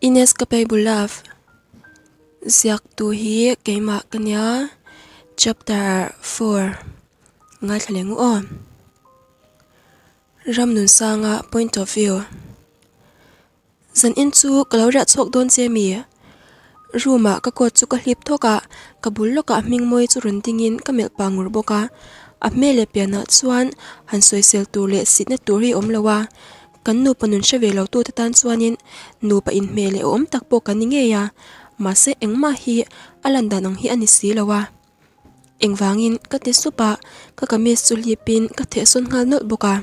Inescapable Love ziaktu hi keimah ka nia chapter 4 ngaithla leh ngu aw. Ramnunsanga point of view Zan in chu ka lo riah chhuak dawn che mi? Room ah ka coat chu ka hlip thawk a, ka bul lawkah hmingmawi chu rawn dingin ka melh pah ngur bawk a. A hmel leh pianah chuan han sawisel tur leh sitna tur hi a awm lo a. Kan nupa nun hre ve lo tute tan chuanin nupa inhmeh leh awm tak pawh kan ni ngei a, mahse engmah hi a lan dan ang hi a ni si lo a. Engvangin ka ti sup a, ka kamis chu hlipin ka thehsawn nghal nawlh bawk a.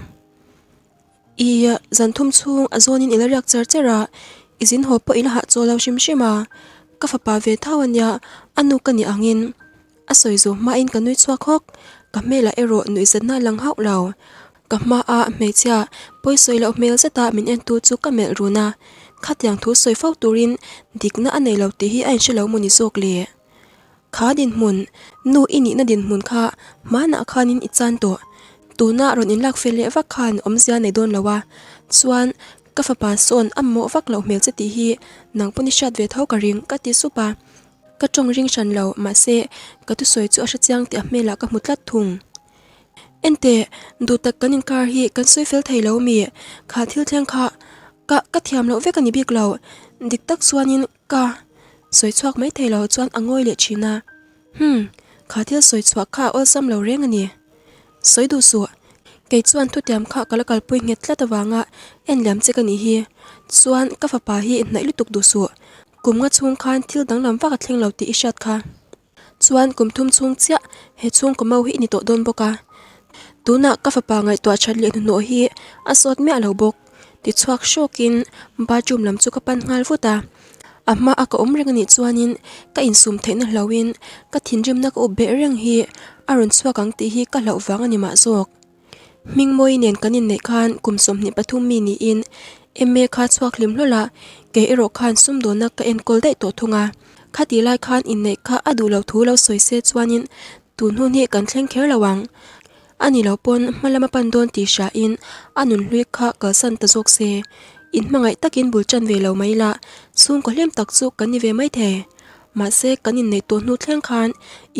I zan thum chhung a zawnin i la riak char char a, i zin haw pawh i la hahchawl lo hrim hrim a, ka fapa ve thau a nia, a nu ka nih angin A sawi zawh hmain ka nui chhuak hawk, ka hmelah erawh nuihzatna a lang hauh lo. Ka hmaah hmeichhia pawisawi loh hmel zeta min entu chu ka melh run a, khatiang thu sawi fo turin dikna a nei lo tih hi a inhre lo maw ni zawk le? Kha dinhmun, nu i nihna dinhmun kha hmanah khanin i chan tawh, tuna rawn inlak fel leh vak khan awmzia nei dawn lo a, chuan ka fapa sawn a mamawh vak loh hmel che tih hi nang pawn i hriat ve tho ka ring ka ti sup a. Ka tawng ring hran lo, mahse ka thusawi chu a hre chiang tih a hmelah ka hmu tlat thung. Enteh, duh tak kan inkar hi kan sawi fel thei lo mi? Kha thil thleng kha ka ka thiam loh vek a ni bik lo. Dik tak chuanin ka sawi chhuak mai thei lo chuan a ngawi leh thin a. Hum, kha thil sawi chhuah kha a awlsam lo reng a ni. Sawi duh suh, kei chuan thutiam kha ka la kalpui nghet tlat avanga en liam che ka nih hi. Chuan ka fapa hi hnaih lutuk duh suh, Kum nga chhung khan thil danglam vak a thleng lo tih i hriat kha. Chuan kum thum chhung chiah he chhungkaw mau hi i ni tawh dawn bawk a. Tunah ka fapa ngaihtuah that leh hnuhnawh hi a sawt miah lo bawk. Tichhuak hrawkin bathroom lam chu ka pan nghal vut a. A hma a ka awm reng anih chuanin ka insum theihna hlauhin ka thinrimna ka up beh reng hi a rawn chhuak ang tih hi ka hlauh vang a ni mah zawk. Hmingmawi nen kan inneih khan kum 23 mi niin MA kha chhuak hlim hlawl a, kei erawh khan sumdawnna ka enkawl daih tawh thung a. Khati lai khan inneih kha a duh lo thu lo sawi se chuanin tun hun hi kan thleng kher lo ang. A ni lo pawn hma lama pan dawn tih hriain a nunhlui kha kalsan ta zawk se. Inhmangaih takin bul tan ve lo mai la, chhungkaw hlim tak chu kan ni ve maithei. Mahse kan inneih tawh hnu thleng khan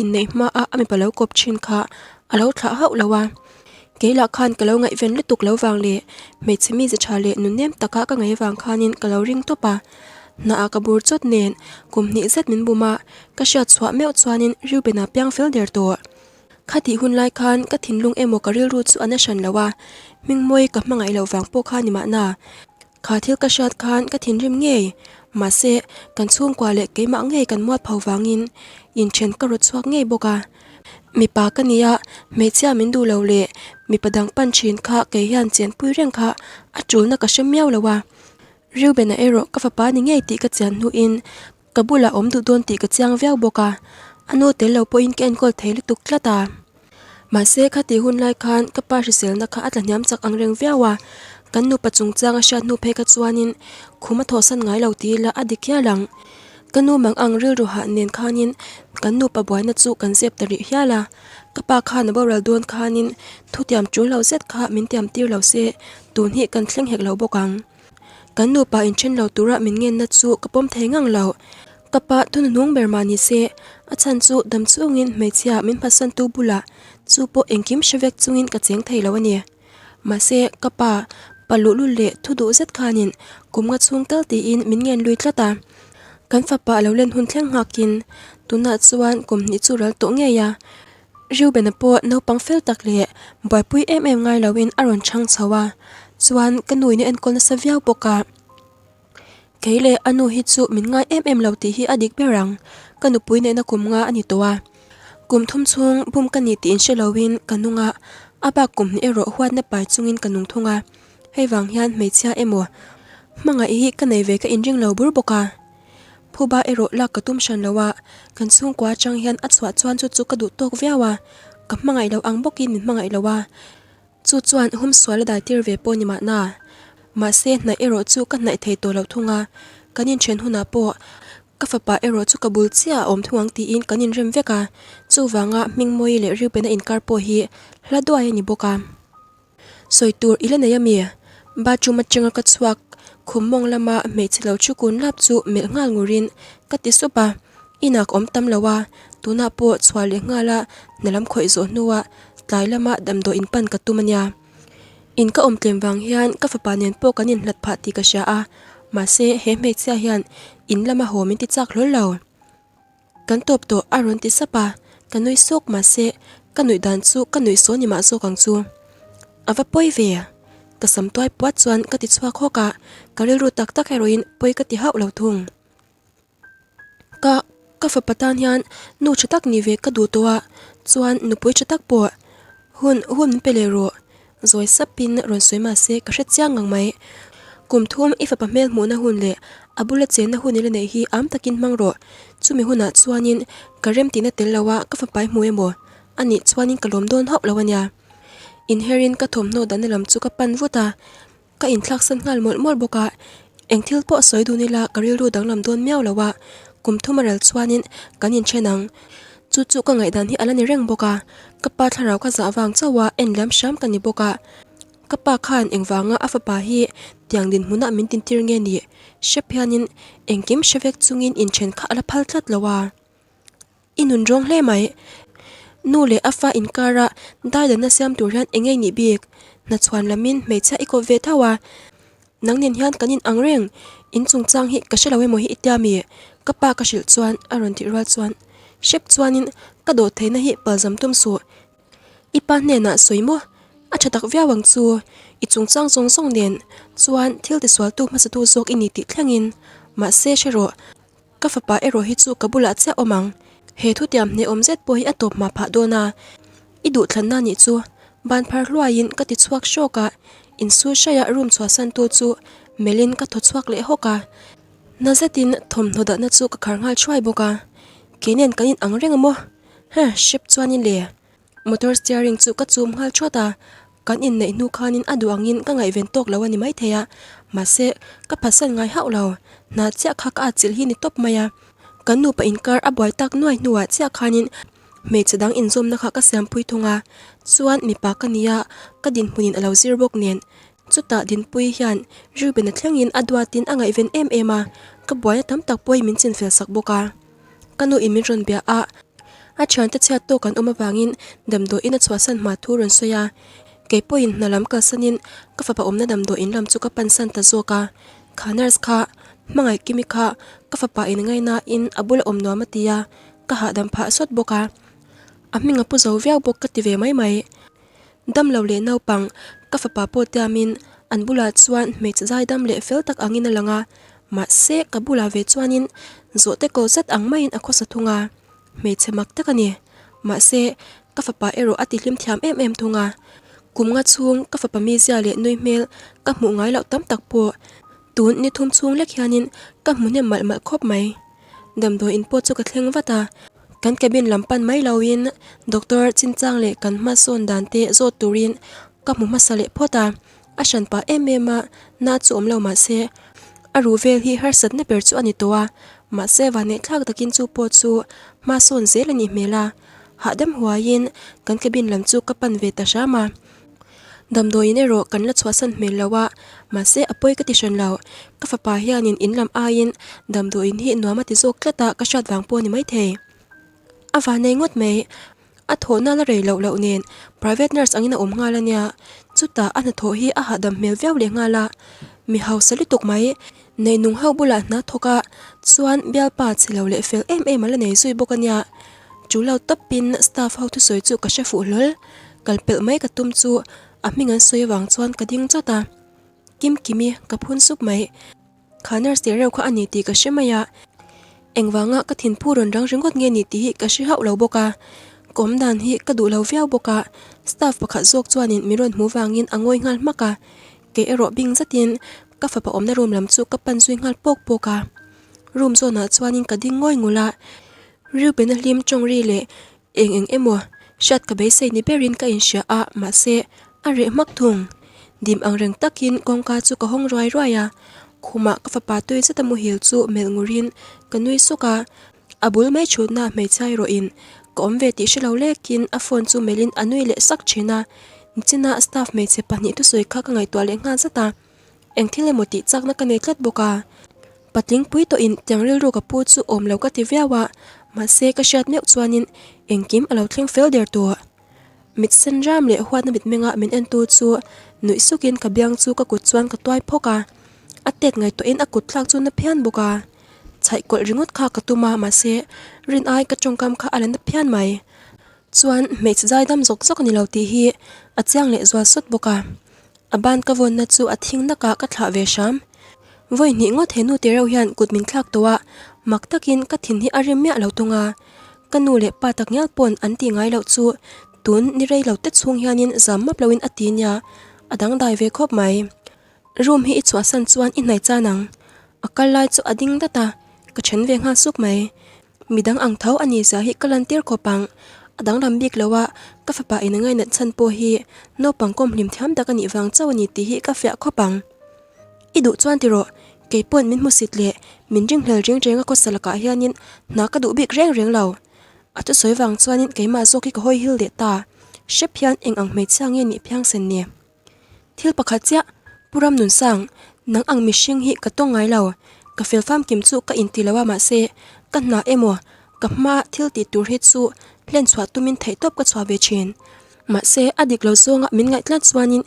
inneih hmaa a mipa lo kawp thin kha a lo thlah hauh lo a. Kei lah khan ka lo ngaihven lutuk lo vang leh hmeichhe mize tha leh nunnem taka ka ngaih avang khanin ka lo ring tawp a. Hnaah ka bur chawt nen kum hnih zet min bum a, ka hriat chhuah meuh chuanin Reuben-a piang fel der tawh. Khatih hun lai khan ka thinlung emaw ka rilru chu a na hran lo a, hmingmawi ka hmangaih loh vang pawh kha ni mahna. Kha thil ka hriat khan ka thinrim ngei, mahse kan chhungkua leh keimah ngei kan mual pho vangin inthen ka rawt chhuak ngei bawk a. Mipa ka nia, hmeichhia min duh lo leh mipa dang pan thin kha kei hian chenpui reng kha a tulna ka hre miau lo a. Reuben-a erawh ka fapa ni ngei tih ka chian hnuin ka bulah awm duh dawn tih ka chiang viau bawk a, a nu tel lo pawhin ka enkawl thei lutuk tlat a. Mahse khatih hun lai khan ka pa hriselna kha a tla hniam chak ang reng viau a, kan nupa chungchang a hriat hnu phei kha chuanin khum a thawhsan ngai lo ti ila a dik hial ang. Ka nu mang ang rilru hah nen khanin kan nupa buaina chu kan zep ta rih hial a, ka pa khan a boral dawn khanin thutiam tul lo zet kha min tiam tir lo se tun hi kan thleng hek lo bawk ang. Kan nupa inthen lo tura min ngenna chu ka pawm thei ngang lo. Ka pa thununung ber mah ni se, a chhan chu dam chungin hmeichhia min hmasantu bulah chu pawh engkim hre vek chungin ka cheng thei lo a ni. Mahse, ka pa, pa luhlul leh thu duh zet khanin kum nga chhung tal tiin min ngen lui tlat a. Kan fapa a lo len hun thleng nghakin tunah chuan kum hnih chu ral tawh ngei a. Reuben-a pawh naupang fel tak leh buaipui em em ngai loin a rawn chhang chho a, chuan ka nuin a enkawl nasa viau bawk a. Kei leh a nu hi chu min ngai em em lo tih hi a dik ber ang, ka nupui neihna kum nga a ni tawh a. Kum thum chhung bum ka ni tih inhre loin ka nung a, a bak kum hnih erawh huatna pai chungin ka nung thung a. Hei vang hian hmeichhia emaw hmangaih hi ka nei ve ka inring lo bur bawk a. Phuba erawh lak ka tum hran lo a, kan chhungkua atang hian a chhuah chuan chu chu ka duh tawk viau a, ka hmangaih loh ang bawkin min hmangaih lo a, chu chuan humsual a dai tir ve pawh ni mahna. Mahse hnaih erawh chu ka hnaih thei tawh loh thung a, kan inthen hunah pawh ka fapa erawh chu ka bul chiah a awm thung ang tiin kan inrem vek a, chuvanga Hmingmawii leh Reuben-a inkar pawh hi hla duai a ni bawk a. Sawi tur i la nei a mi? Bathroom atanga ka chhuak Khum mawng lama hmeichhe lo thu kun lap chu melh nghal ngurin ka ti sup a, inah ka awm tam lo a, tunah pawh chhuah leh nghal a hna lam khawih zawh hnua tlai lama damdawi in pan ka tum a nia. In ka awm tlem vang hian ka fapa nen pawh kan inhlat phah tih ka hria a, mahse he hmeichhia hian in lama haw min ti chak hlawl lo. Kan tawp tawh a rawn ti sap a, ka nui sawk mahse ka nuih dan chu ka nuih sawn ni mah zawk ang chu. A va pawi ve! Ka sam tuai puat chuan ka ti chhuak hawk a, ka rilru tak tak erawhin pawi ka ti hauh lo thung. Ka ka fapa tan hian nu tha tak ni ve ka duh tawh a, chuan nupui tha tak pawh Hun hun min pe leh rawh. Zawi sapin rawn sawi mah se ka hre chiang ngang mai. Kum thum i fapa hmel hmuhna hun leh a bula chenna hun i la neih hi am takin hmang rawh. Chumi hunah chuanin ka remtihna tel lo a ka fapa i hmu emaw? A nih chuanin ka lawm dawn hauh lo a nia. Inherin ka thawmhnaw dahna lam chu ka pan vut a. Ka inthlaksan nghal mawlh mawlh bawk a, eng thil pawh sawi dun ila ka rilru danglam dawn miau lo a, kum thum a ral chuanin kan inthen ang. Chu chu ka ngaihdan hi a la ni reng bawk a, ka pa thlarau ka zah vang chauh a en liam hram ka ni bawk a. Ka pa khan engvanga a fapa hi tiang dinhmunah min tintir nge ni hrep hianin engkim hre vek chungin inthen kha a la phal tlat lo a. I nun rawng hle mai. Nu leh a fa inkara daidanna siam tur hian eng nge nih bik? Hna chhuan lamin hmeichhia i kawp ve tho a. Nang nen hian kan in ang reng. In chungchang hi ka hre lo emaw hi i tia mi? Ka pa ka hrilh chuan a rawn tih rual chuan hrep chuanin ka dawh theihna hi palzam tum suh. I pa hnenah sawi maw? A tha tak viau ang chu. I chungchang zawng zawng nen chuan thil tisualtu hmasatu zawk i ni tih thlengin. Mahse hre rawh. Ka fapa erawh hi chu ka bulah chiah awm ang. He thutiam hnehawm zet pawh hi a tawp hma phah dawn a, i duhthlanna nih chu ban phar hluaiin ka ti chhuak hrawk a, insu hraia room chhuahsantu chu melhin ka thaw chhuak leh hawk a. Na zetin thawmhnaw dahna chu ka khar nghal thuai bawk a, kei nen kan in ang reng a maw? Huh, hrep chuanin le. Motor steering chu ka chum nghal thuat a, kan inneih hnu khanin a duh angin ka ngaihven tawk lo a ni maithei a, mahse ka phatsan ngai hauh lo, hna chiah kha ka atchilh hi ni tawp mai a, kan nupa inkar a buai tak nuai hnuah chiah khanin hmeichhe dang inzawmna kha ka siampui thung a, chuan mipa ka nia ka dinhmunin a lo zir bawk nen chutah Dinpuii hian Reuben-a thlengin a duatin a ngaihven em em a, ka buaina tam tak pawhin min chinfel sak bawk a. Ka nu in min rawn bia a, a thiante chhiat tawk an awm avangin damdawiin a chhuahsan hma thu rawn sawi a, kei pawhin hna lam kalsanin ka fapa awmna damdawiin lam chu ka pansan ta zawk a, kha nurse kha hmangaih Kimi kha ka fapa in ngainain a bula awm nuam a ti a, ka hahdam phah sawt bawk a, a hming a pu zo viau bawk ka ti ve mai mai. Damlo leh naupang ka fapa pawh tiamin an bulah chuan hmeichhe zaidam leh fel tak angin a lang a, mahse ka bulah ve chuanin zawhte ko zet ang maiin a khawsa thung a, hmeichhe mak tak a ni. Mahse ka fapa erawh a tihlim thiam em em thung a, kum nga chhung ka fapa mizia leh nui hmel ka hmuh ngai loh tam tak pawh tun ni thum chhung lek hianin ka hmu hnem malh malh khawp mai. Damdawiin pawh chu ka thleng vat a. Kan cabin lam pan mai loin doctor chinchang leh kan hmasawn dan te zawt turin ka hmu hmasa leh phawt a, a hran pah em em a, na chu awm lo mahse a ruh vel hi harsatna ber chu a ni tawh a, mahse vanneih thlak takin chu pawh chu hmasawn zel a nih hmel a, hahdam huaiin kan cabin lam chu ka pan ve ta hram a. Damdawiin erawh kan la chhuahsan hmel lo a, mahse a pawi ka ti hran lo. Ka fapa hianin in lam aiin damdawiin hi nuam a ti zawk tlat a, ka hriat vang pawh a ni maithei. A vanei ngawt mai, a thawhna la rei loh loh nen private nurse angin a awm nghal a nia, chutah a hnathawh hi a hahdam hmel viau leh nghal a, mi hausa lutuk mai, neinung ho bulah hna thawk a, chuan bialpa chhe lo leh fel em em a la nei zui bawk a nia. Chu lo tawpin staff ho thusawi chu ka hre fuh hlawl. Kal pelh mai ka tum chu a hming an sawi avang chuan ka ding chawt a. Kim Kimi ka phun sup mai. Kha nurse teh reuh kha a ni tih ka hre mai a. Engvanga ka thinphu rawn rang ringawt nge ni tih hi ka hre hauh lo bawk a. Ka awm dan hi ka duh lo viau bawk a. Staff pakhat zawk chuanin min rawn hmu vangin a ngawi nghal hmak a. Kei erawh bing zatin ka fapa awmna room lam chu ka pan zui nghal pawk pawk a. Room zawnah chuanin ka ding ngawi ngul a. Reuben-a hlim tawng ri leh eng eng emaw hriat ka beisei ni berin ka inhria a, mahse a reh hmak thung. Dim ang reng takin kawngka chu ka hawng ruai ruai a, khumah ka fapa tui zeta muhil chu melh ngurin ka nui suk a, a bul mai thutna hmeichhia erawhin ka awm ve tih hrelo lekin a phone chu melhin a nui leh sak thin a, nichina staff hmeichhe pahnih thusawi kha ka ngaihtuah leh nghal zat a. Eng thil emaw tih chakna ka nei tlat bawk a. Patling pui tawhin tiang rilru ka pu chu awm lo ka ti viau a, mahse ka hriat meuh chuanin engkim a lo thleng fel der tawh. Mit sen ram leh huatna mitmenga min entu chu nuih sukin ka biang chu ka kut chuan ka tuai phawk a, a tet ngaihtuahin a kut thlak chu na phian bawk a. Chhaih kawlh ringawt kha ka tum a, mahse rin ai ka tawngkam kha a la na phian mai. Chuan hmeichhe zaidam zawk zawk a ni lo tih hi a chiang leh zual sawt bawk a. A ban ka vawnna chu a thing nakah ka thlah ve hram. Vawi hnih ngawt he nu te reuh hian kut min thlak tawh a, mak takin ka thin hi a rim miah lo tung a. Ka nu leh pa tak ngial pawn an tih ngai loh chu tun ni rei lo te chhung hianin zam map loin a ti nia, a dangdai ve khawp mai. Room hi i chhuahsan chuan i hnaih chan ang. A kal lai chu a ding dat a, ka then ve nghal suk mai. Midang ang tho a ni zia hi ka lantir khawp ang. A danglam bik lo a, ka fapa in a ngainat chhan pawh hi naupang kawm hlim thiam tak a nih vang chauh a ni tih hi ka fiah khawp ang. I duh chuan tiraw, kei pawn min hmusit leh min ringhlel reng reng a khawsa lakah hianin hna ka duh bik reng reng lo. A thusawi vang chuanin keimah zawk hi ka hawi hil leh ta. Hrep hian eng ang hmeichhia nge nih phiangsen ni? Thil pakhat chiah, Pu Ramnunsang, nang ang mihring hi ka tawng ngai lo. Ka fel famkim chu ka inti lo a mahse ka hna emaw ka hma thil tih tur hi chu hlen chhuah tumin theihtawp ka chhuah ve thin. Mahse a dik lo zawnga min ngaih tlat chuanin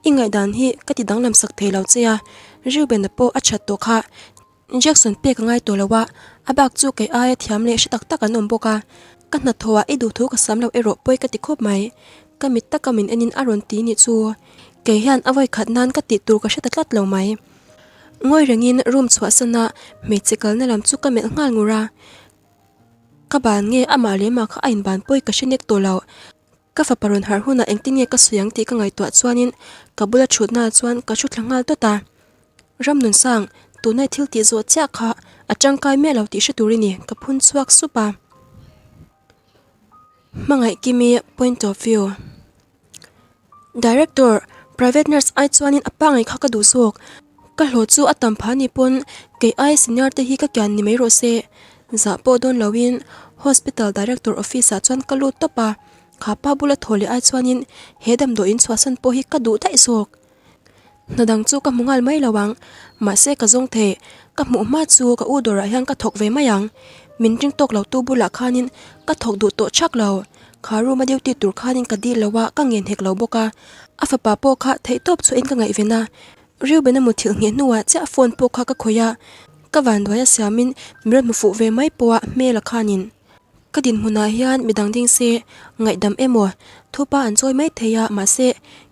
i ngaihdan hi ka ti danglam sak thei lo che a, Reuben-a pawh a that tawh kha. Injection pek a ngai tawh lo a, a bak chu kei aia thiam leh hre tak tak an awm bawk a, ka hnathawh ah i duhthu ka sam loh erawh pawi ka ti khawp mai. Ka mit taka min enin a rawn ti nih chu kei hian a vawi khat nan ka tih tur ka hre ta tlat lo mai. Ngawi rengin room chhuahsan a hmeichhe kalna lam chu ka melh nghal ngur a, ka ban nge amah leh mah kha a inban pawi ka hre nek tawh lo. Ka fapa rawn harh hunah engtin nge ka sawi ang tih ka ngaihtuah chuanin ka bula thutnaah chuan ka thu thla nghal dawt a. Ramnunsang, tunai thil tih zawh chiah kha a tangkai miah lo tih hre tur i ni, ka phun chhuak sup a. Hmangaih Kimi point of view. Director, private nurse ai chuanin a pangai kha ka duh zawk. Ka hlawh chu a tam phah ni pawn kei ai senior te hi ka kian ni mai rawh se. Zah pawh dawn loin hospital director office ah chuan ka lut tawp a, kha pa bula thaw leh ai chuanin he damdawiin chhuahsan pawh hi ka duh daih zawk. Hna dang chu ka hmu nghal mai lo ang, mahse ka zawng thei, ka hmuh hma chu ka u dawrah hian ka thawk ve mai ang. Min ring tawk lo tu bulah khanin ka thawk duh tawh chak lo, kha room a duty tur khanin ka dil lo a, ka ngen hek lo bawk a, a fapa pawh kha theihtawp chhuahin ka ngaihven a. Reuben a muthilh ngheh hnuah chiah phone pawh kha ka khawih a, ka vanduai a siamin min rawn hmu fuh ve mai pawh a hmel a khanin ka dinhmunah hian midang ding se ngaihdam emaw thupa an chawi mai thei a mahse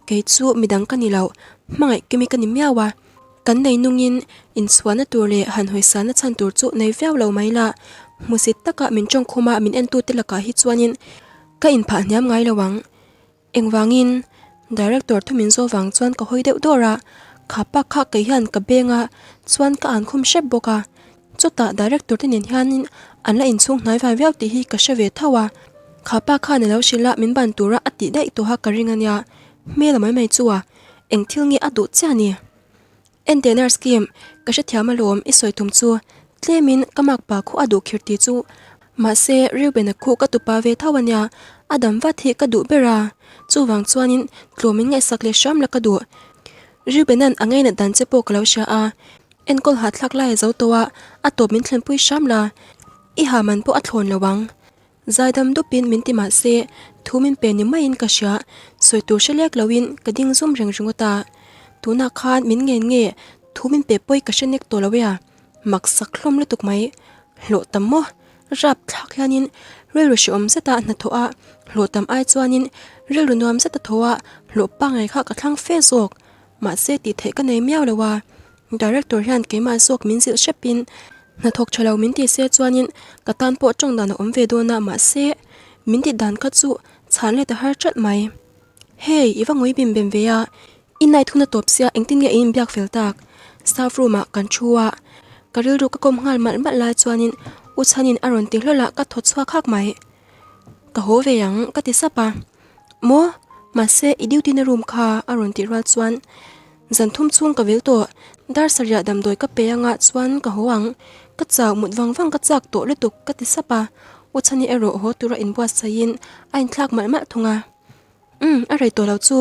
kei chu midang ka ni lo hmangaih kimi ka ni miau a, kan nei nungin inchhuahna tur leh han hawisalna chhan tur chu nei viau lo mai la hmusit taka min tawngkhum a min entute lakah hi chuanin ka inphah hniam ngai lo ang. Engvangin? Director thu min zawh vang chuan ka hawi deuh dawr a, kha pak kha kei hian ka beng a, chuan ka an khum hrep bawk a. Chutah director te nen hianin an la inchhung hnai vai viau tih hi ka hre ve tho a. Kha pa khan a lo hrilh a, min ban tura a tih daih tawha ka ring a nia. Hmel a mai mai chu a, eng thil nge a duh chiah ni? Ente nurse Kim, ka hrethiam alawm i sawi tum chu, tlemin ka makpa khu a duh khir tih chu, mahse Reuben-a khu ka tupa ve tho ania, a dam vat hi ka duh ber a, chuvang chuanin tlawmin ngaihsak leh hram la ka duh. Reuben-a'n a ngainat dan che pawh ka lo hria a, enkawl hahthlak lai a zo tawh a, a tawp min thlenpui hram la, i ha man pawh a thlawn lo ang. Zaidam dupin min ti mah se, thu min pe ni maiin ka hria, sawi tur hre lek loin ka ding zum reng ringawt a. Tunah khan min ngen nge thu min pe pawi ka hre nek tawh lo e a, mak sak hlawm lutuk mai. Hlawh tam maw? Rap thlak hianin rilru hreawm zeta hnathawh a, hlawh tam ai chuanin rilru nuam zeta thaw a, hlawh pangngai kha ka thlang fe zawk. Mahse tih theih ka nei miau lo a, Director hian keimah zawk min zilh hrepin hnathawk tha lo min ti se chuanin ka tan pawh tawng dan a awm ve dawn a mahse min tih dan kha chu chhan let a har tlat mai. Hey i va ngawi bim bem ve a, i night hun a tawp sia engtin nge i inbiak fel tak? Staff room ah kan thu a, ka rilru ka kawm nghal malh malh lai chuanin U Chhanin a rawn ti hlawl a ka thaw chhuak hak mai. Ka haw ve ang ka ti sap a, maw mahse i duty na room kha a rawn tih rual chuan Zan thum chhung ka vil tawh, dar sarih damdawi ka pe anga chuan ka haw ang, ka chau mut vang vang ka chak tawh lutuk ka ti sap a, U Chhani erawh haw tura inbuatsaihin a inthlak malh malh thung a. Umm a rei tawh lo chu.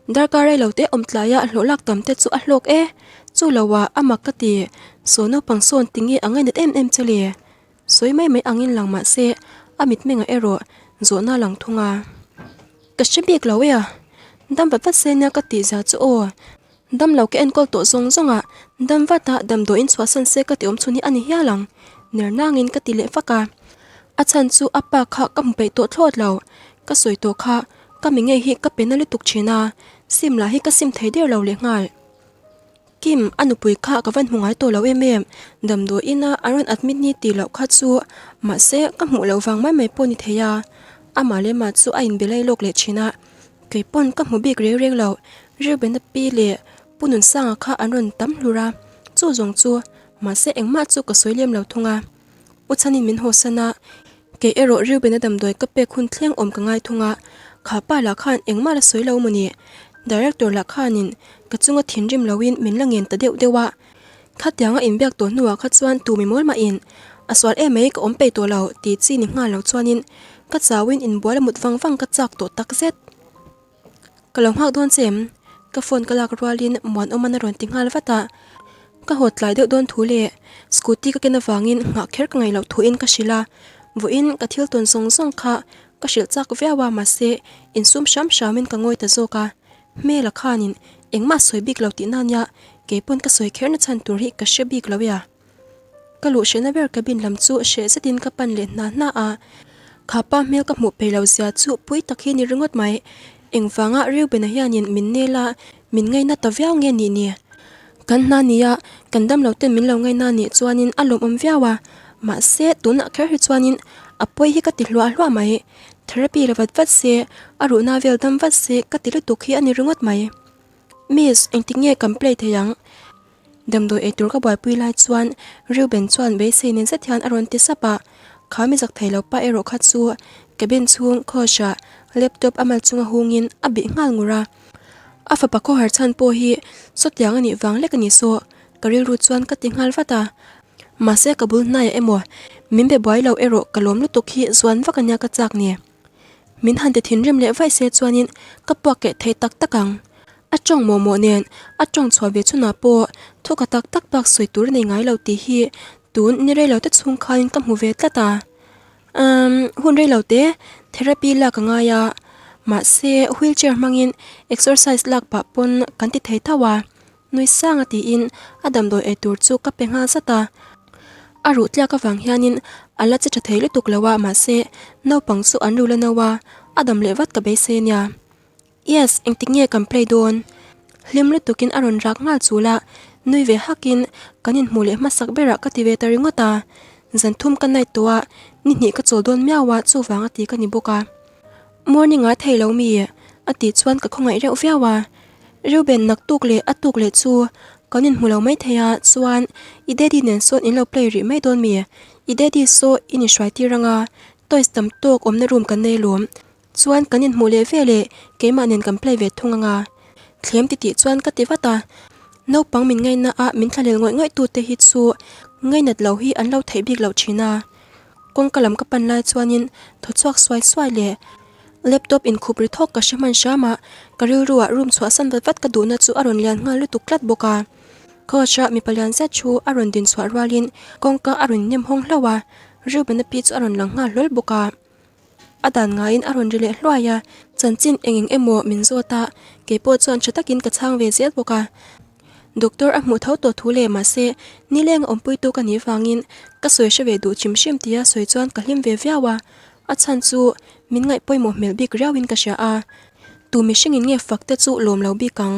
Darkar rei lo te awm tlaia hlawh lak tam te chu a hlawk e. Chu lo ah a mak ka ti. Saw naupang sawn tinge a ngainat em em che le? Sawi mai mai angin lang mah se a mitmengah erawh zawhna lang thung a. Ka hre bik lo e a. Dam vat vat se nia ka tih zia chu aw. Dam lo ka enkawl tawh zawng zawng a, dam vat a damdawiin chhuahsan se ka ti awm chhun hi a ni hial ang. Ner nangin ka ti leh fak a. A chhan chu a pa kha ka hmu peih tawh thlawt lo. Ka sawi tawh kha ka mi ngei hi ka pe na lutuk thin a, sim lah hi ka sim thei der lo leh nghal. Kim, a nupui kha ka van hmu ngai tawh lo em em, damdawiin a a rawn admit ni tih loh kha chu mahse ka hmuh loh vang mai mai pawh ni thei a. Amah leh mah chu a inbe lai lawk leh thin a, kei pawn ka hmu bik reng reng lo, Reuben-a pi leh Pu Nunsanga kha an rawn tam hlur a, chu zawng chu mahse engmah chu ka sawi lem lo thung a. U Chhanin min hawsan a, kei erawh Reuben-a damdawi ka pek hun thleng awm ka ngai thung a, kha pa lah khan engmah la sawi lo maw ni? Director lah khanin ka chunga thinrim loin min la ngen ta deuh deuh a, khatianga inbiak tawh hnuah kha chuan tu mi mawl mahin a sual em mai ka awm peih tawh lo tih chi ni nghal lo chuanin ka chauin inbual a mut vang vang ka chak tawh takzet. Ka lo nghak dawn che em? Ka phone ka lak rualin Muanawman a rawn ti nghal vat a. Ka haw tlai deuh dawn thu leh scooty ka ken avangin nghah kher ka ngaih loh thuin ka hrilh a. Vawiin ka thil tawn zawng zawng kha ka hrilh chak viau a mahse insum hram hramin ka ngawi ta zawk a. Hmela khanin engmah sawi bik lo tihna nia keipawn ka sawi kher na chhan tur hi ka hre bik lo e a. Ka luh hrehna ber cabin lam chu hreh zetin ka pan leh hna hna a, kha pa hmel ka hmuh peih lo zia chu pui tak hi ni ringawt mai. Engvanga Reuben-a hianin min nel a, min ngaina ta viau nge nih ni? Kan hna nia kan dam lo ten min lo ngaina nih chuanin a lawmawm viau a, mahse tunah kher hi chuanin a pawi hi ka ti hluah hluah mai. Therapy la vat vat se, a ruhna vel dam vat se ka ti lutuk hi a ni ringawt mai. Miss, engtik nge kan play thei ang? Damdawi eitur ka buaipui lai chuan Reuben chuan beisei nen zet hian a rawn ti sap a, kha mi zak thei lo pa erawh kha chu cabin chhung couch ah laptop a mal chunga hungin a bih nghal ngur a. A fapa khawhar chhan pawh hi sawtiang a nih vang lek a ni saw ka rilru chuan ka ti nghal vat a. Mahse ka bul hnaiah emaw min be buai lo erawh ka lawm lutuk hi zuan vak ania ka chak ni. Min han ti thinrim leh vaih se chuanin ka puak keh thei tak tak ang. A tawng mawhmawh nen a tawng chhuah ve chhunah pawh thuka tak tak bak sawi tur a nei ngai lo tih hi tun ni rei lo te chhung khanin ka hmu ve tlat a. Umm hun rei lo te therapy lak a ngai a, mahse wheelchair hmangin exercise lak pah pawn kan ti thei tho a, nui sang a tiin a damdawi ei tur chu ka pe nghal zat a. A ruh tliak avang hianin a la che tha thei lutuk lo a, mahse naupang chu an ru la no a, a dam leh vat ka beisei a nia. Yes, engtik nge kan play dawn? Hlim lutukin a rawn rak nghal chul a, nui ve hakin kan inhmuh leh hmasak berah ka ti ve ta ringawt a. Zan thum ka night tawh a, ni hnih ka chawl dawn miau a, chuvang a ti ka ni bawk a. Morning ah thei lo mi? A tih chuan ka khawngaih reuh viau a. Reuben naktuk leh a tuk leh chu kan inhmu lo mai thei a, chuan i daddy nen sawn in lo play rih mai dawn mi? I daddy saw i ni hruai tir anga, toys tam tawk awmna room kan nei lawm. Chuan kan inhmuh leh ve leh keimah nen kan play ve thung anga thlem ti tih chuan ka ti vat a, naupang min ngaina a min thlalel ngawih ngawih tute hi chu ngainat lo hi an lo theih bik loh thin a. Kawngka lam ka pan lai chuanin thaw chhuak suai suai leh laptop inkhup ri thawk ka hre hman hram a, ka rilruah room chhuahsan vat vat ka duhna chu a rawn lian nghal lutuk tlat bawk a. Coach a mipa lian zet chu a rawn din chhuah rualin kawngka a rawn nem hawng hlauh a, Reuben-a pi chu a rawn lang nghal hlawl bawk a. A dan ngaiin a rawn ri leh hluai a, chanchin eng eng emaw min zawt a, kei pawh chuan tha takin ka chhang ve zel bawk a. Doctor a hmuh tho tawh thu leh mahse nileng a awmpuitu ka nih vangin ka sawi hre ve duh chim hrim tia sawi chuan ka hlim ve viau a, a chhan chu min ngaih pawimawh hmel bik riauin ka hria a, tu mihringin nge fak te chu lawm lo bik ang.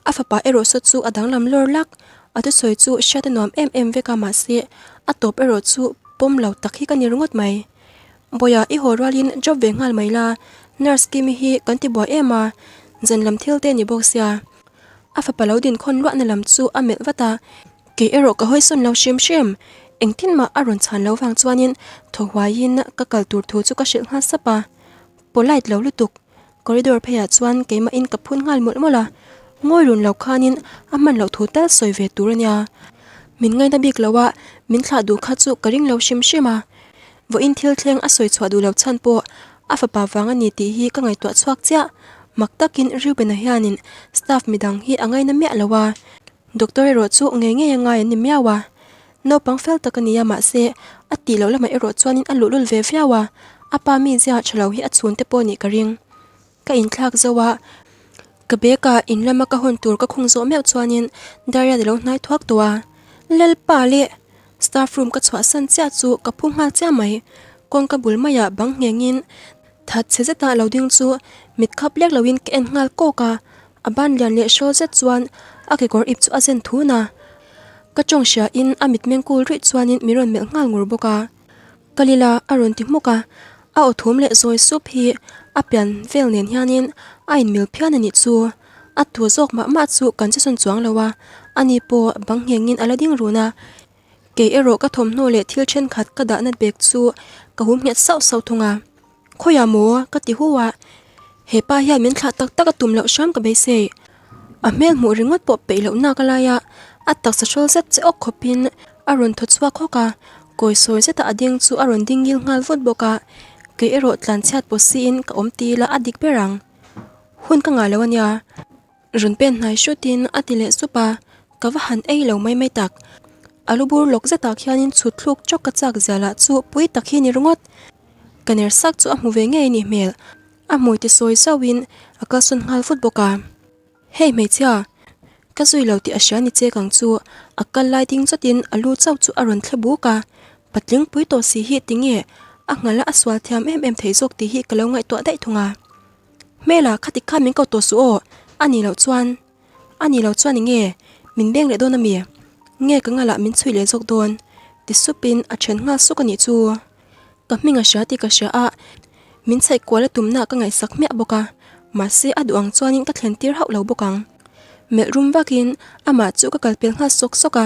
A fapa erawh saw chu a danglam lawr lak, a thusawi chu hriat a nuam em em vek a mahse a tawp erawh chu pawm lo tak hi ka ni ringawt mai. Bawiah i haw rualin job ve nghal mai la, nurse Kimi hi kan ti buai em a, zan lam thil te ni bawk sia. A fapa lo din khawn luahna lam chu a melh vat a, kei erawh ka hawisawn lo hrim hrim. Engtin mah a rawn chhan lo vang chuanin thaw huaiin ka kal tur thu chu ka hrilh nghal sap a, polite lo lutuk. Corridor pheiah chuan keimahin ka phun nghal mawlh mawlh a, ngawi run lo khanin a hman loh thu tal sawi ve tur a nia. Min ngaina bik lo a, min thlah duh kha chu ka ring lo hrim hrim a. Vawiin thil thleng a sawi chhuah duh lo chhan pawh a fapa vang a ni tih hi ka ngaihtuah chhuak chiah. Mak takin Reuben-a hianin staff midang hi a ngaina miah lo a, doctor erawh chu ngei ngei a ngai an ni miau a. Naupang fel tak a ni a mahse a tih loh lamah erawh chuanin a luhlul ve viau a, a pa mizia tha lo hi a chhun te pawh nih ka ring. Ka inthlak zo a, ka bag ah in lama ka hawn tur ka khung zawh meuh chuanin Darian a lo hnai thuak tawh a, Lalpa leh! Staff room ka chhuahsan chiah chu ka phu nghal chiah mai, kawngka bul maiah bang nghengin that chhe zeta lo ding chu mit khap lek loin ka en nghal kawk a, a ban lian leh hrawl zet chuan a kekawr ip chu a zen thun a, ka tawng hriain a mitmeng kul ruih chuanin min rawn melh nghal ngur bawk a. Ka lila a rawn ti hmuk a, a aw thum leh zawi sup hi a pian vel nen hianin a inmil phian a nih chu. A tu zawk mah mah chu kan che sawn chuang lo a, ani pawh bang nghengin a la ding run a. Kei erawh ka thawmhnaw leh thil thenkhat ka dahna bag chu ka hum nghet sauh sauh thung a. Khawiah maw? ka ti hu a, he pa hian min thlah tak tak a tum loh hram ka beisei. A hmel hmuh ringawt pawh peih loh nak a lai a, a taksa hrawl zet che awk khawpin a rawn thaw chhuak hawk a, kawi sawi zeta a ding chu a rawn ding ngil nghal vut bawk a, kei erawh tlanchhiat pawh siin ka awm ti ila a dik ber ang. Hun ka ngah lo a nia. Rawn pen hnai hrutin a ti leh sup a, ka va han ei lo mai mai tak. A lu bur lawk zetah khianin chhut thluk chawk ka chak zia lah chu pui tak hi ni ringawt. Ka ner sak chu a hmu ve ngei a nih hmel. A hmui ti sawi zauhin a kalsawn nghal vut bawk a. Hei hmeichhia, ka zui lo tih a hria ni che kang chu a kal lai ding chawtin a lu chauh chu a rawn thle buk a. Patling pui tawh si hi tinge a nghala a sual thiam em em thei zawk tih hi ka lo ngaihtuah daih thung a. Hmela khati khan min ko tawh suh aw, a nih loh chuan, a nih loh chuan enge min beng leh dawn a mi? Nge ka ngalah min chhui leh zawk dawn? Ti supin a then nghal suk a nih chu. Ka hming a hria tih ka hria a, min chhaih kual a tumna ka ngaihsak hmiah bawk a, mahse a duh ang chuanin ka thlen tir hauh lo bawk ang. Melh rum vakin amah chu ka kalpel nghal sawk sawk a,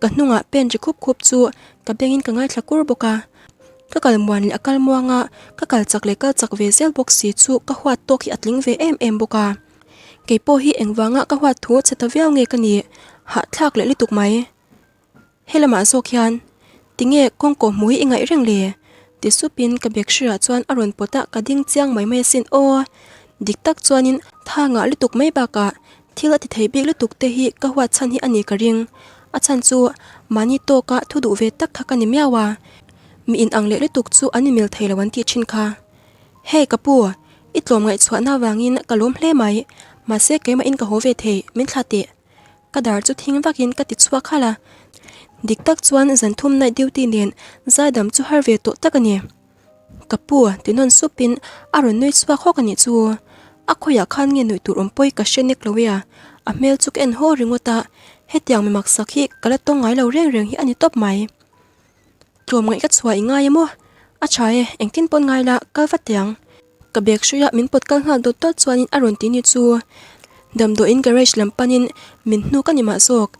ka hnungah pen ri khup khup chu ka bengin ka ngaithla kur bawk a. Ka kal muan leh a kal muang a, ka kal chak leh kal chak ve zel bawk si chu ka huat tawk hi a tling ve em em bawk a. Kei pawh hi engvanga ka huat thu chhe ta viau nge ka nih, hahthlak leh lutuk mai. Helamah zawk hian, Tinge kawngkaw hmu hi i ngaih reng le? ti supin ka bag hriah chuan a rawn pawt a, ka ding chiang mai mai asin aw. Dik tak chuanin tha ngah lutuk mai bakah thil a ti thei bik lutuk te hi ka huat chhan hi a ni ka ring. A chhan chu mahni tawka thu duh ve tak kha ka ni miau a, mi inang leh lutuk chu an inmil thei lo an tih thin kha. Hey ka pu, i tlawm ngaihchhuahna avangin ka lawm hle mai, mahse keimahin ka haw ve thei, min thlah teh. Ka dar chu thing vakin ka ti chhuak halh a, dik tak chuan zan thum night duty nen zaidam chu har ve tawh tak a ni. Ka pu ti nawn supin a rawn nui chhuak hawk a nih chu. A khawiah khan nge nuih tur awm pawi ka hre nek lo e a, a hmel chu ka en haw ringawt a, hetiang mi maksak hi ka la tawng ngai lo reng reng hi a ni tawp mai. Tlawm ngaih ka chhuah i ngai em aw? A tha e, engtin pawn ngai la, kal vat teh ang. Ka bag hruiah min pawt kal nghal dawt dawt chuanin a rawn ti ni chu. Damdawiin garage lam panin min hnuk a ni mah zawk.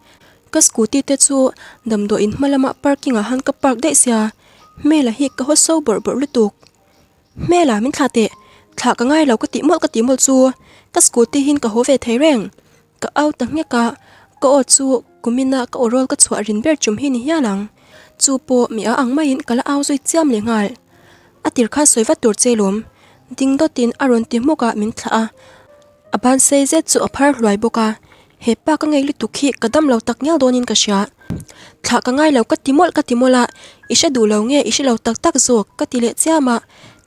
Ka scooty te chu damdawiin hma lama parking ah han ka park daih sia, hmela hi ka haw so bawrh bawrh lutuk. Hmela min thlah teh, thlah ka ngai lo ka tih mawlh ka tih mawlh chu ka scooty hin ka haw ve thei reng. Ka au ta nghek a, ka aw chu kumina ka aw rawl ka chhuah rin ber chum hi ni hial ang. Chu pawh mi a ang maiin ka la au zui chiam leh nghal. A tir khan sawi vat tur che lawm. Ding dawtin a rawn ti hmuk a min thlah a. A ban sei zet chu a phar hluai bawk a, he pa ka ngei lutuk hi ka dam lo tak ngial dawnin ka hria. Thlah ka ngai lo ka ti mawlh ka ti mawlh a, i hre duh lo nge i hre lo tak tak zawk ka ti leh chiam a,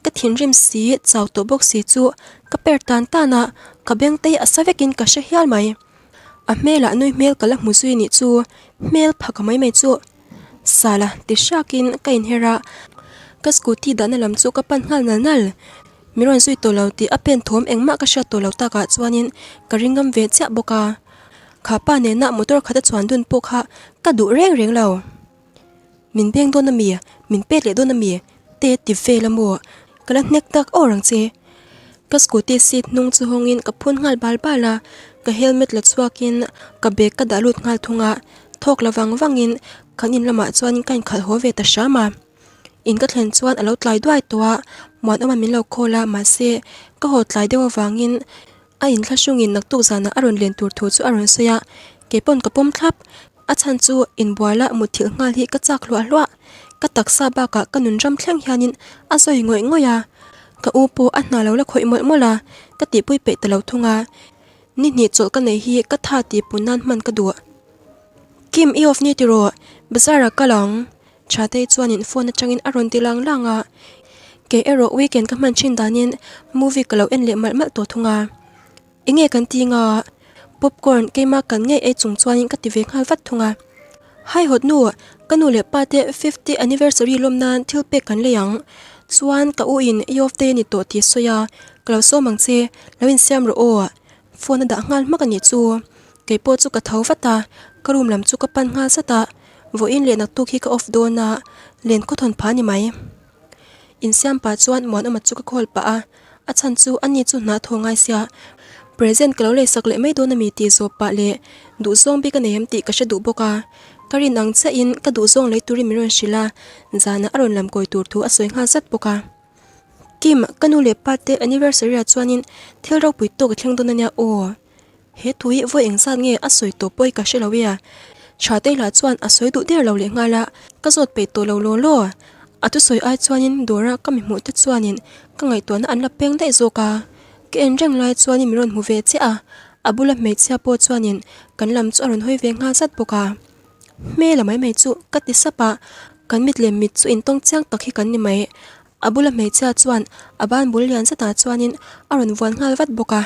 ka thinrim si chau tawh bawk si chu ka per tan tan a, ka beng te hi a sa vekin ka hre hial mai. A hmelah nui hmel ka la hmu zui nih chu hmel pha ka mai mai chu. Sala ti hrakin ka inher a, ka scooty dahna lam chu ka pan nghal nal nal. Min rawn zui tawh lo tih a pen thawm engmah ka hriat tawh lo takah chuanin ka ring ngam ve chiah bawk a. Kha pa nena motor khat a chuan dun pawh kha ka duh reng reng lo. Min beng dawn a mi? Min pek leh dawn a mi? Te ti vel a maw? Ka la hnek tak awr ang che. Ka scooty seat hnung chu hawngin ka phun nghal bal bal a, ka helmet la chhuakin ka bag ka dah lut nghal thung a, thawk la vang vangin kan in lamah chuanin ka inkhalh haw ve ta hram a. In ka thlen chuan a lo tlai duai tawh a, Muanawma min lo call a, mahse ka haw tlai deuh avangin a inthlahrungin naktuk zanah a rawn len tur thu chu a rawn sawi a, keipawn ka pawm thlap. A chhan chu inbuala mutthilh nghal hi ka chak hluah hluah. Ka taksa bakah ka nun ram thleng hianin a zawi ngawih ngawih a. Ka u pawh a hna lo la khawih mawlh mawlh a, ka tihpui peih ta lo thung a. Ni hnih chawlh ka nei hi ka tha tih pun nan hman ka duh. Kim i off ni tiraw? Bazar ah kal ang. Thatei chuanin phone atangin a rawn ti lang lang a. Kei erawh weekend ka hman thin danin movie ka lo en leh malh malh tawh thung a. Enge kan ti nga? Popcorn keima kan ngei ei chung chuanin ka ti ve nghal vat thung a. Haihawt nu, ka nu leh pa te fifty anniversary lawm nan thil pek kan lei ang. Chuan ka u in i off day a ni tawh tih sawi a, ka lo sawm ang che, lo insiam rawh aw. Phone a dah nghal hmak a nih chu. Kei pawh chu ka tho vat a, ka room lam chu ka pan nghal zat a, vawiin leh naktuk hi ka off dawn a, len khawthawn pha a ni mai. Insiam pah chuan Muanawma chu ka call pah a, a chhan chu ani chu hna thaw ngai sia, present ka lo lei sak leh mai dawn ami tih zawp pah leh duhzawng bik a nei em tih ka hre duh bawk a, ka rin ang chiahin ka duhzawng lei turin min rawn hrilh a, zanah a rawn lam kawi tur thu a sawi nghal zat bawk a. Kim, ka nu leh pa te anniversary ah chuanin thil ropui tawk a thleng dawn ania aw. He thu hi vawi engzat nge a sawi tawh pawh hi ka hre lo e a. Thatei lah chuan a sawi duh der lo leh nghal a, ka zawt peih tawh lo law law. A thusawi ai chuanin dawra ka mi hmuh te chuanin ka ngaihtuahna an la peng daih zawk a. Ka en reng lai chuanin min rawn hmu ve chiah a, a bula hmeichhia pawh chuanin kan lam chu a rawn hawi ve nghal zat bawk a. Hmel a mai mai chu ka ti sap a, kan mit leh mit chu intawng chiang tak hi kan ni mai. A bula hmeichhia chuan a ban bul lian zetah chuanin a rawn vuan nghal vat bawk a.